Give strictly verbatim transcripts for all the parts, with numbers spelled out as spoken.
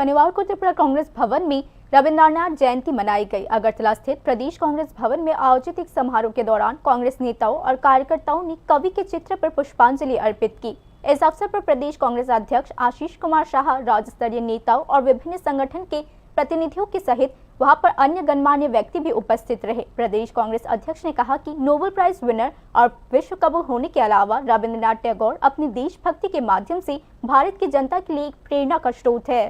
शनिवार को त्रिपुरा कांग्रेस भवन में रविंद्रनाथ जयंती मनाई गई। अगरतला स्थित प्रदेश कांग्रेस भवन में आयोजित एक समारोह के दौरान कांग्रेस नेताओं और कार्यकर्ताओं ने कवि के चित्र पर पुष्पांजलि अर्पित की। इस अवसर पर प्रदेश कांग्रेस अध्यक्ष आशीष कुमार शाह, राज्य स्तरीय नेताओं और विभिन्न संगठन के प्रतिनिधियों के सहित वहां पर अन्य गणमान्य व्यक्ति भी उपस्थित रहे। प्रदेश कांग्रेस अध्यक्ष ने कहा कि नोबेल प्राइज विनर और विश्व कवि होने के अलावा रविंद्रनाथ टैगोर अपनी देशभक्ति के माध्यम से भारत की जनता के लिए एक प्रेरणा का स्रोत है।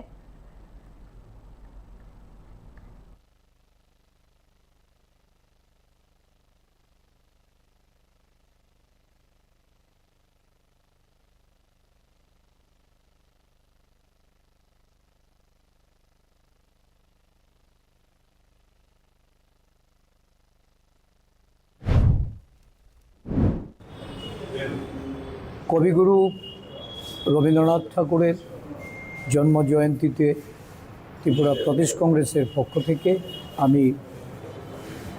কবিগুরু রবীন্দ্রনাথ ঠাকুরের জন্ম জয়ন্তীতে ত্রিপুরা প্রদেশ কংগ্রেসের পক্ষ থেকে আমি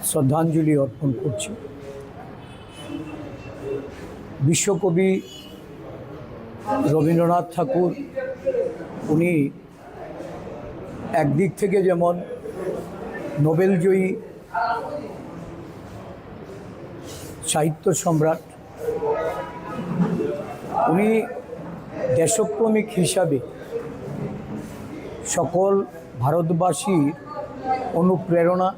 শ্রদ্ধাঞ্জলি অর্পণ করছি। বিশ্বকবি রবীন্দ্রনাথ ঠাকুর, উনি একদিক থেকে যেমন নোবেল জয়ী সাহিত্য সম্রাট, উনি দেশপ্রেমিক হিসাবে সকল ভারতবাসীর অনুপ্রেরণা